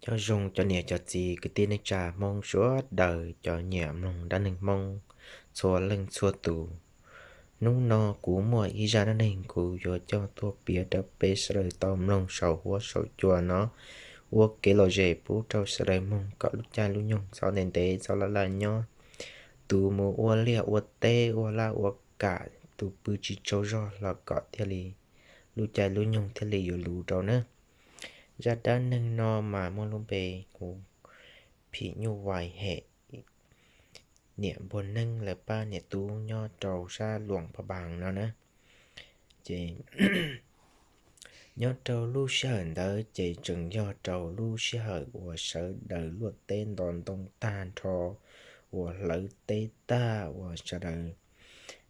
Nyob zoo cov niam cov txiv kwv tij neej tsa Hmoob sawv daws cov nyiam mloog dab neeg Hmoob txhua leej txhua tus. Hnub no kuv muaj ib zaj dab neeg kuv yuav coj tuaj piav rau peb sawv daws tau mloog saum huab saum cua no ua kev lom zem pub rau sawv daws mloog kom lub caij lub nyoog txhob ntev ntev txhob laj laj nyob. Tus mus ua liaj ua teb ua laj ua kam, tus pw tsis tsaug zog los kom thiaj li lub caij lub nyoog thiaj li yuav luv rau na. Zaj dab neeg no mas muaj lub npe hu Phim Nyuj Vais hem niam npua neeb lawv pab niam tub nyob rau sab Luam Pha Npas no na. Ces nyob rau lub sij hawm ntawd ces tseem yog rau lub sij hawm uas sawv daws luaj teb nto ntoo tag nrho, uas hlawv teb tag uas sawv daws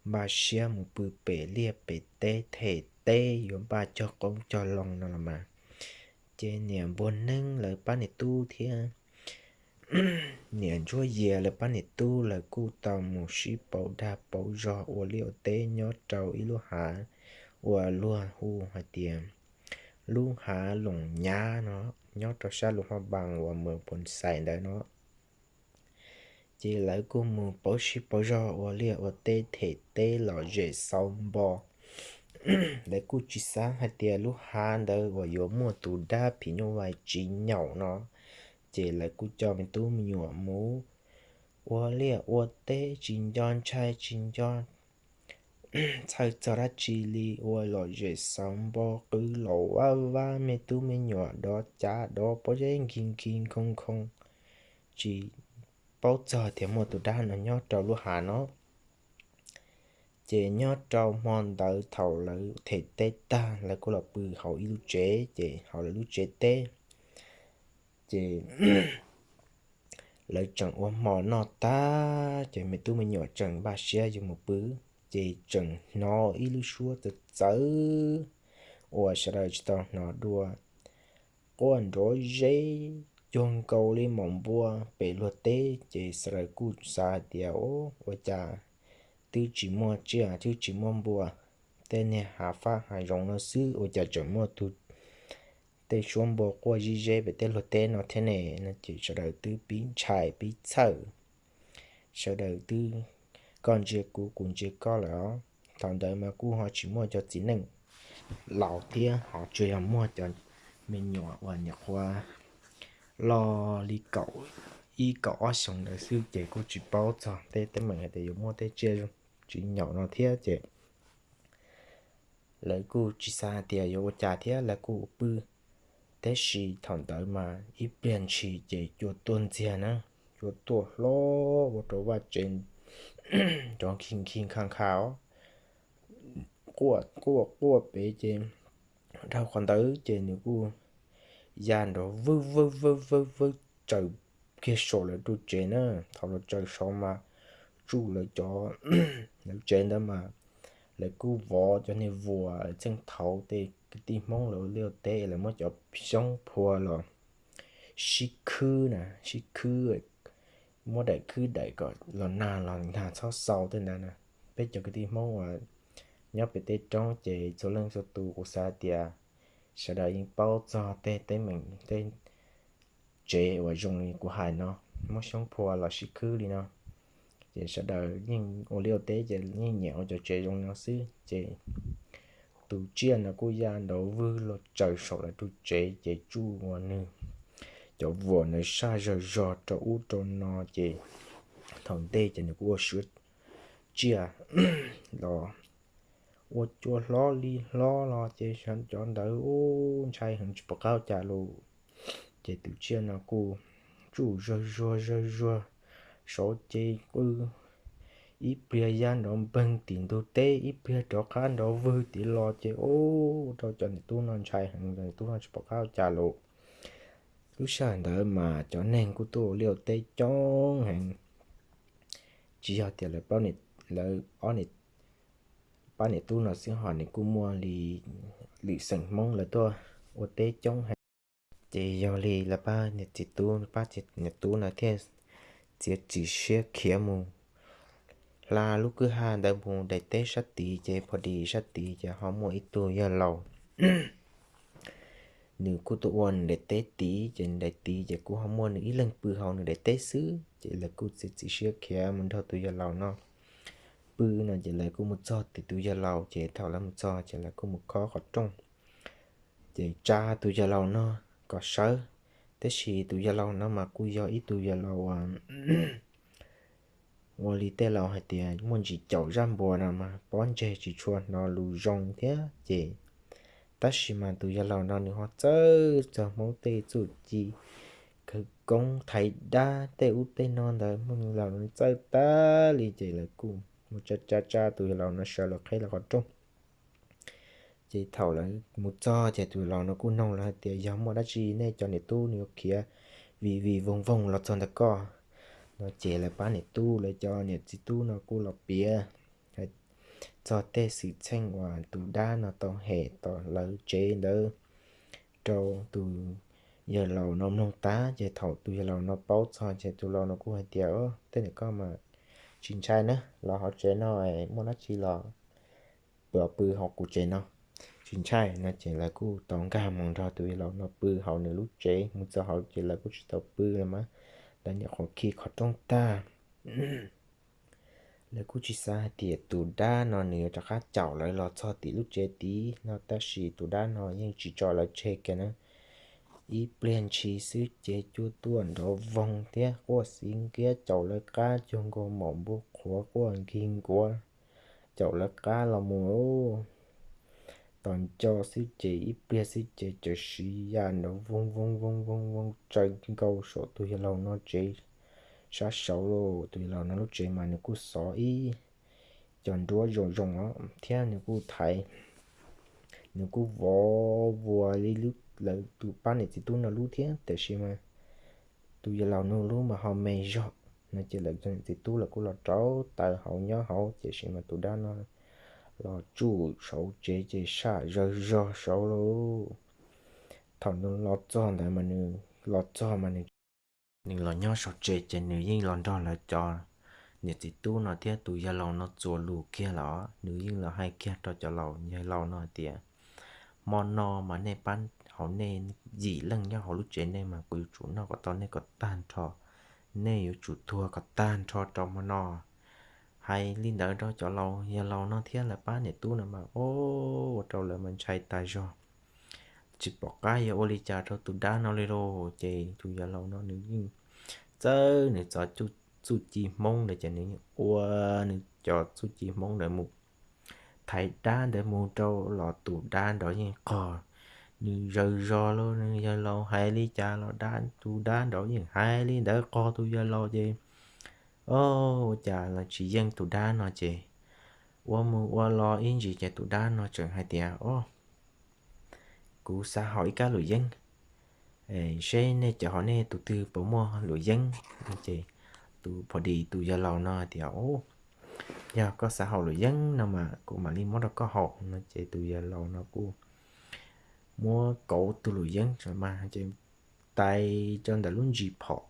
npaj siab mus pw pem liaj pem teb them teb yuav npaj cog qoob cog loo no los mas, ces niam npua neeb lawv pab niam tub thiab niam ntsuab yias lawv pab niam tub lawv kuj tau mus sib pauv dag pauv zog ua liaj ua teb nyob rau ib lub hav uas luag hu hais tias lub hav Loos Nyab no, nyob rau sab Luam Pha Npas uas mus Phoos Xais ntawd no. Ces lawv kuj mus pauv sib pauv zog ua liaj ua teb them teb lom zem xauv npo. Lawv kuj tsis xav hais tias lub hav ntawd uas yuav muaj tus dab phim nyuj vais tsis nyaum no, ces lawv kuj coj me tub me nyuam mus ua liaj ua teb tsis nco ntshai tsis nco txhawj txog dab tsi li, ua lom zem xauv npo qw laus vab vab, me tub me nyuam dov cav dov pob zeb nkig nkig nkoo nkoo, tsis paub txog tias muaj tus dab no nyob rau lub hav no. Ces nyob rau hmo ntawd thaum lawv them teb tag lawv kuj los pw hauv ib lub tsev, ces hauv lawv lub tsev teb, ces lawv tseem ua hmo noj tag ces me tub me nyuam tseem npaj siab yuav mus pw, ces tseem hnov ib lub suab txawv txawv uas sawv daws tsis tau hnov dua, quaj nrov zeb cuag nkaus li maum npua pem luag teb. Ces sawv daws kuj xav hais tias, Ua cas twb tsis muaj tsiaj twb tsis muaj npua, tej niag hav fab hav zoov no xwb ua cas tseem muaj tus tej suab npua quaj zib zeb pem tej luag teb no thiab ne? No ces sawv daws twb pib ntshai pib txhawj, sawv daws twb koj ntsia kuv kuv ntsia koj lawm os. Thaum ntawd mas kuj ho tsis muaj cov txiv neej laus thiab ho tsuas yog muaj cov me nyuam uas nyuam qhuav loj li kaum ib kaum ob xyoos ntawd xwb, ces kuj tsis paub txog tej teeb meem hais tias yuav muaj tej tsiaj tsis nyaum no thiab, ces lawv kuj tsis xav hais tias yuav ua cas thiab lawv kuj pw. Tab sis thaum ntawd mas ib pliag ntshis ces cua tuaj ntxiag na, cua tuaj hlob ua rau vaj tsev nrov nkig nkig nkha nkha os, quaj quaj quaj pem ces dhau qhov ntawd ces nws kuj ya nrov vwj vwj vwj vwj vwj tsaws kiag saum lawv ru tsev na. Thaum los tsaws saud mas tsuj lawv cov, lawv tsev ntawd mas lawv kuj vov cov niag vuas txheej thaud tej kwv tij Hmoob lawv ua liaj teb lawv muab cov xyoob phua los sib khwb na, sib khwb, muab daim khwb daim kom los nag los nag txhob xau tej ntawd na. Peb cov kwv tij Hmoob uas nyob pem tej roob ces txhua leej txhua tus kuv xav tias sawv daws yeej paub txog tej teeb meem tej tsev uas zoo li kuv hais no, muab xyoob phua los sib khwb li no. Ces sawv daws yeej ua liaj ua teb ces yeej nyiam ua cov tsev zoo no xwb. Ces tus tsiaj no kuj ya nrov vwj los tsaws saum lawv ru tsev ces tsuj ua nws cov vuas ntawd saj zog zog rau ub rau no ces thaum ntej ces nws kuj ua suab tsiaj los ua cua hlob li hlob los ces cov ntawd ub ntshai heev tsis pom qab ua cas lawm. Ces tus tsiaj no kuj tsuj zog zuag zog zuag saud ces qw ib pliag ya nrov npeeg tim ntug teb, ib pliag rov qab nrov vwg tim los ces ub rau cov niam tub no ntshai heev, cov niam tub no tsis pom qab ua cas lawm. Lub sij hawm ntawd mas cov neeg kuj tuaj ua liaj ua teb coob heev, tsis yog tias lawv, lawv ob niam, pab niam tub no xwb ho nws kuj muaj li lwm xeem Hmoob lawv tuaj ua teb coob heev. Ces yog li lawv pab niam txiv tub, pab niam tub no thiaj txiav txim siab khiav mus hla lub kwj ha ntawd mus daim teb sab tid, ces pom dim sab tid ces ho muaj ib tug yawg laus nws kuj tuaj ua nws daim teb tid, ces nws daim tid ces kuj ho muaj nws ib leeg pw hauv nws daim teb xwb. Ces lawv kuj txiav txim siab khiav mus nrog tus yawg laus no pw no, ces lawv kuj mus txog tim tus yawg laus, ces thaum lawv mus txog ces lawv kuj mus khob qhov rooj, ces tsa tus yawg laus no kom sawv. Tab sis tus yawg laus no mas kuj yog ib tug yawg laus uas ua li tej laus hais tias muaj ntsis caum zaj npuas no mas pob ntseg tsis tshua hnov lus zoo thiab ces, tab sis mas tus yawg laus no nws ho txawj txog Hmoob tej txuj ci khawv koob thaiv dab tej ub tej no ntawd, muaj laus nws txawj tag li, ces lawv kuj mus tsa tsa tsa tus yawg laus no sawv los qheb lawv qhov rooj. Ces thaum lawv mus txog ces tus laus no kuj noog lawv hais tias, yog muaj dab tsi nej cov niam tub nws yuav khiav vij vij voog voog los txog ntawm koj? No ces lawv pab niam tub, lawv cov niam txiv tub no kuj los piav txog tej xwm txheej uas tus dab no tau hem tom lawv tsev ntawd rau tus yawg laus no mloog tag. Ces thaum tus yawg laus no paub txog ces tus laus no kuj hais tias, tej niam koj mas tsis ntshai na, los hauv tsev no muaj dab tsi los pw pw hauv kuv tsev no, tsis ntshai no. Ces lawv kuj tau nkag mus nrog tus yawg laus no pw hauv nws lub tsev, mus txog hauv ces lawv kuj tsis tau pw los mas, lawv nyuam qhuav khi qhov rooj tag. Lawv kuj tsis xav hais tias tus dab no nws yuav rov qab caum lawv los txog tim lub tsev tid no, tab sis tus dab no yeej tsis tso lawv tseg kiag na. Ib pliag ntshis xwb ces cua tuaj nrov voog thiab quaj xiv nkiab caum lawv qab, cuag nkaus maum npua qhuav quaj nkig nkuav caum lawv qab los mus. Tos nco xwb ces ib pliag xwb ces txawm siv yam nrov voog voog voog voog voog tsaws nkaus saum tus yawg laus no tsev sab saud lauj. Tus yawg laus no lub tsev mas nws kuj xov ib co nruab zoo zoo os, thiab nws kuj thaiv, nws kuj vov vuas li lawv tus pab niam txiv tub no lub thiab, tiam sis mas tus yawg laus no lub mas ho me zog no. Ces lawv cov niam txiv tub lawv kuj los rau taws hauv nyob hauv, tiam sis mas tus dab no los tsuj saum tsev ces saj zawg zog saud lauj. Thaum nws los txog ntawd mas nws los txog mas nws, nws los nyob saum tsev ces nws yeej los nrog lawv cov niam txiv tub no thiab tus yawg laus no txuas lus kiag los, nws yeej los hais kiag rau cov laus yawg laus no hais tias, hmo no mas nej pab hauv nej yim leej nyob hauv lub tsev nej mas kuv yuav tsum noj kom tau nej kom tag nrho, nej yuav tsum tuag kom tag nrho rau hmo no. Hais li ntawd rau cov laus yawg laus no thiab lawv pab niam tub no mas, o, ua rau lawv mas ntshai tas zog, tsis pom qab yuav ua li cas rau tus dab no li lauj. Ces tus yawg laus no nws yeej txawb nws cov txuj ci Hmoob ntawd ces nws yeej ua nws cov txuj ci Hmoob ntawd mus thaiv dab ntawd mus rau los tus dab nrov yeej qog nws zawg zog lauj. Nws yawg laus hais li cas los dab, tus dab nrov yeej hais li ntawd qog tus yawg laus ces, o, ua cas los tsis yeej tus dab no ces ua mus ua los ib ntsis ces tus dab no tseem hais tias, o, kuv xav haus ib kab luam yeeb, seb nej cov hauv nej tus twg puas muaj luam yeeb. Ces tus pho dis tus yawg laus no hais tias, o, yog koj xav haus luam yeeb no mas kuv mam li muab rau koj haus no. Ces tus yawg laus no kuj muab kauv tus luam yeeb mas ces tais rau ntawm lub ntsis phom,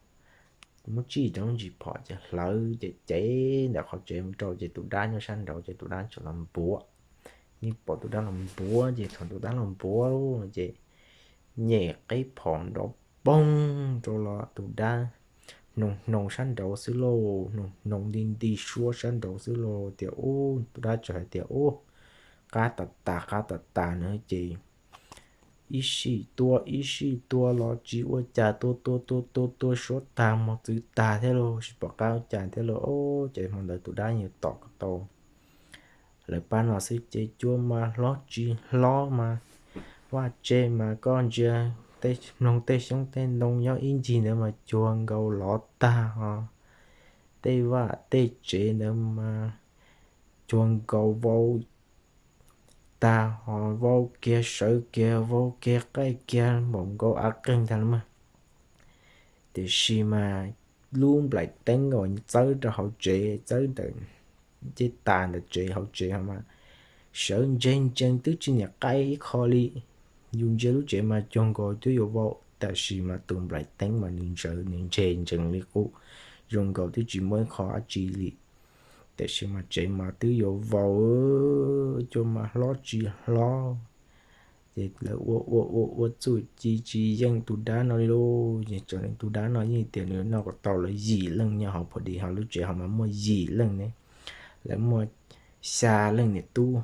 muab tsij rau lub ntsis phom ces hlawv ces cev ntawm qhov tsev mus rau ces tus dab nyob sab nraud ces tus dab tseem los npuav. Yeej pom tus dab los npuav ces thaum tus dab los npuav ces nyem qeb phom nrov poog rau los tus dab hnoos hnoos sab nraud xwb lauj, hnoos hnoos nti nti suab sab nraud xwb lauj. Tias ub, tus dab tseem hais tias ub, qab tas tas qab tas tas na ces ib sij tua ib sij tua los tsis ua cas, tua tua tua tua tua suab tag mos txwv tag thiab lauj, tsis pom qab ua cas thiab lauj. Ces hmo ntawd tus dab yeej tom kom tau lawv pab no xwb ces cua mas hlob tsis hlob mas vaj tse mas koj ntsia tej mloog tej xyoob tej ntoo nyob ib ncig ntawd mas cuag nkaus lov tag ho, tej vaj tej tsev ntawd mas cuag nkaus vau tag ho, vau kiag sawv kiag vau kiag qaij kiag npaum nkaus av qeeg ntag los mas. Tiam sis mas lub nplaim teeb uas txawb rau hauv tsev, txawb ntawm ceg tas ntawm tsev hauv tsev ho mas sawv ntseg ntsees twb tsis niam qaij ib qho li. Yus ntsia lub tsev mas cuag nkaus twb yuav vau, tiam sis mas tus nplaim teeb mas nws ntsawv nws ntseg ntsees li qub, zoo nkaus twb tsis muaj ib qho dab tsi li. Tiam sis mas tsev mas twb yuav vau, cua mas hlob tsis hlob. Ces lawv ua ua ua ua txuj ci tsis yeej tus dab no li lauj. Ces txawm tus dab no yeej tias nws noj kom tau lawv yim leej nyob hauv, pha dis hauv lub tsev hauv mas muaj yim leej ne, lawv muaj xya leej niam tub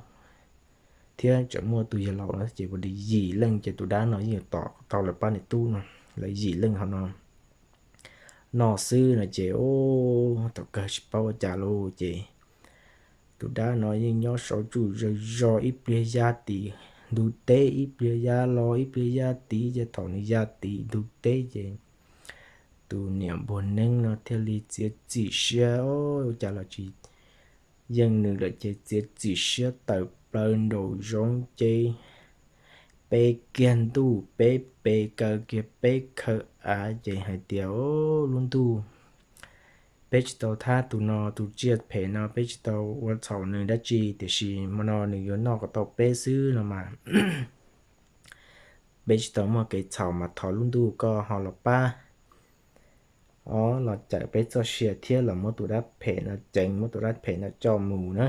thiab tseem muaj tus yawg laus no ces pha dis yim leej ces tus dab no yeej yuav tom tau lawv pab niam tub no, lawv yim leej hauv no noj xwb no ces, o, thaum kawg tsis paub ua cas lauj ces tus dab no yeej nyob saum tsuj zog zog ib pliag ya tim ntug teb, ib pliag ya los ib pliag ya tid, ces thaum nws ya tim ntug teb ces tus niam npua neeb no thiaj li txiav txim siab, o, ua cas los tsis yeej nws lawm ces txiav txim siab tawm plaws nraum zoov ces pe kiag ntuj, peb pe kaw kiag peb khawm av ces hais tias, o, lub ntuj, peb tsis tau thab tus no, tus tsiaj phem no peb tsis tau ua txhaum nws dab tsi, tiam sis hmo no nws yuav noj kom tau peb xwb no mas peb tsis tau muaj kev txhaum mas thov lub ntuj koj ho los pab, o, los cawm peb txoj sia thiab los muab tus dab phem no ceev, muab tus dab phem no coj mus na.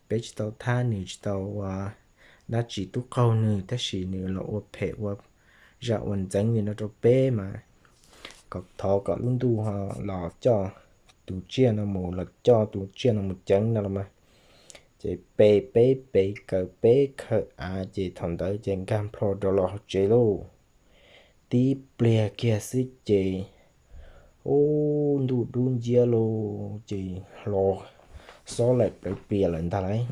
Peb tsis tau thab nws, tsis tau ua dab tsi tub qaug nws, tab sis nws los ua phem ua zaj ua ntxeev li no rau peb mas, kom thov kom lub ntuj ho los coj tus tsiaj no mus, los coj tus tsiaj no mus ceev no los mas. Ces pe peb pe kaw peb khawm av ces thaum ntawd ces nkag nplho rov los hauv tsev lauj. Tib pliag kiag xwb ces, u, ntuj dub nciab lauj, ces los xob laim plawv plias lawm ntag lauj.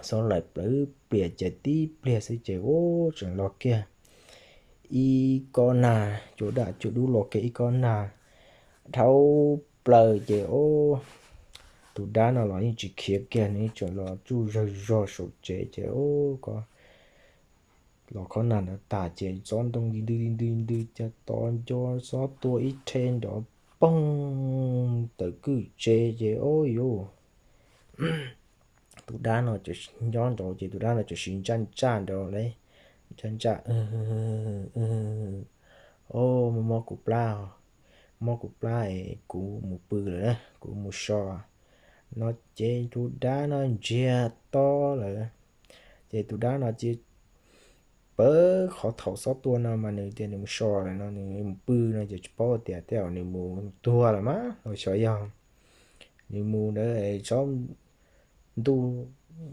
Xob laim plawv plias ces tib pliag xwb ces, u, tseem los kiag ib kob nag, cua daj cua dub los kiag ib kob nag dhau plaws ces, u, tus dab no los yeej tsis khiav kiag, nws tseem los tsuj zog zog saum tsev ces, u, ko los kob nag ntawd tas ces xob ntoo ntws ntws ntws ntws ntws ces tod nco xob tua ib rhe nrov poog tawm kwj tse ces, o, yuj, tus dab no nyob nraud ces tus dab no txawm siv ntsaj ntsaj nrov lauj, ntsaj ntsaj, o, mob mob kuv plab, mob kuv plab es kuv mus pw lawm, kuv mus so no ces tus dab no ntsiag to lawm. Ces tus dab no cia pawv qhov thaum xob tua no mas nws tias nws mus so lawm no, nws mus pw no ces tsis paub tias tej zaum nws mus tuag lawm mas los xyov yog nws mus ntawd es tsob ntuj,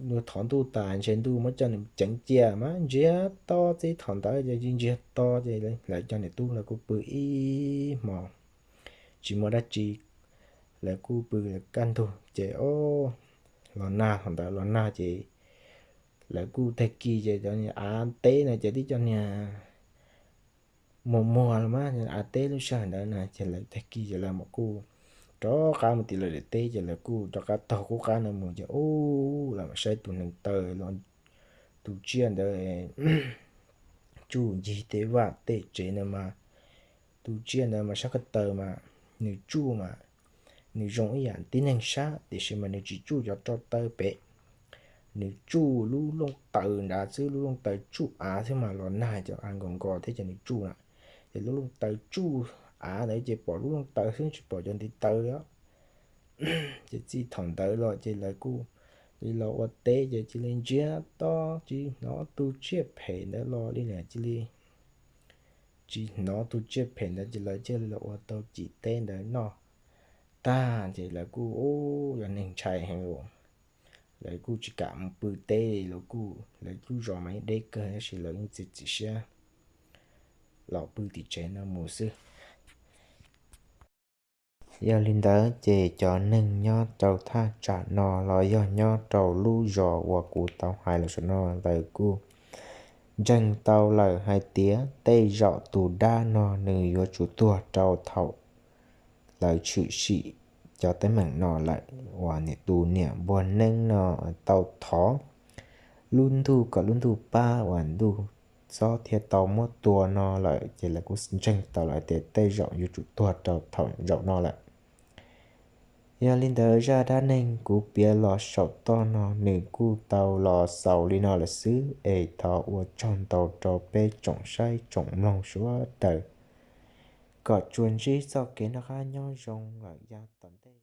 nws thov ntuj tas ntshe ntuj muab coj nws ceev cia mas ntsiag to. Txij thaum ntawd ces ntsiag to ces lawv cov niam tub lawv kuj pw ib hmos tsis muaj dab tsi, lawv kuj pw lawv kaj ntug ces, o, los nag, thaum ntawd los nag ces lawv kuj tag kis ces cov niag av teb no ces tib co niag muag muag los mas, av teb lub sij hawm ntawd na ces lawv tag kis ces lawv mam kuj rov qab mus tim lawv daim teb ces lawv kuj rov qab taug qub qab no mus ces, u, lawv mam saib tus neev taw los, tus tsiaj ntawd tsuj ncig tej vaj tej tsev ntawd mas, tus tsiaj ntawd mas sab ko taw mas nws tsuj mas nws zoo ib yam tib neeg sab tiam sis mas nws tsis tsuj cov rau taw pem, nws tsuj lub looj taws nrad xwb, lub looj taws tsuj av xwb mas los nag cov av nkaus nkaus thiab ces nws tsuj na, ces lub looj taws tsuj av ntawd ces pom lub looj taws xwb tsis pom cov ntiv taw li. Ces txij thaum ntawd los ces lawv kuj li los ua teb ces cia li ntsiag to, tsis hnov tus tsiaj phem ntawd los li na, cia li tsis hnov tus tsiaj phem ntawd ces lawv thiaj li los ua tau cim teb ntawd noj tag ces lawv kuj, u, yog neeg ntshai heev los, lawv kuj tsis kam mus pw teb li, lawv kuj, lawv lub zos mas yeej deb kawg tab sis lawv yeej txiav txim siab los pw tim tsev no mus xwb. Yog li ntawd ces cov neeg nyob rau thaj tsam no los yog nyob rau lub zos uas kuv tau hais los saum no lawv kuj ntseeg tau lawm hais tias tej zaum tus dab no nws yuav tsum tuag rau thaum lawv tshwm sim cov teeb meem no lawm, uas niam tus niam npua neeb no tau thov lub ntuj kom lub ntuj pab uas ntuj xob thiaj tau muab tua no lawm ces lawv kuj ntseeg tau lawm tias tej zaum yuav tsum tuag rau thaum zaum no lawm. Yog li ntawd zaj dab neeg kuv piav los saum toj no nws kuj tau los xaus li no lawm xwb es thov ua tsaug ntau rau peb tsoom saib tsoom mloog sawv daws. Kom tsuas ntsib txoj kev noj qab nyob zoo lawm yav tom ntej.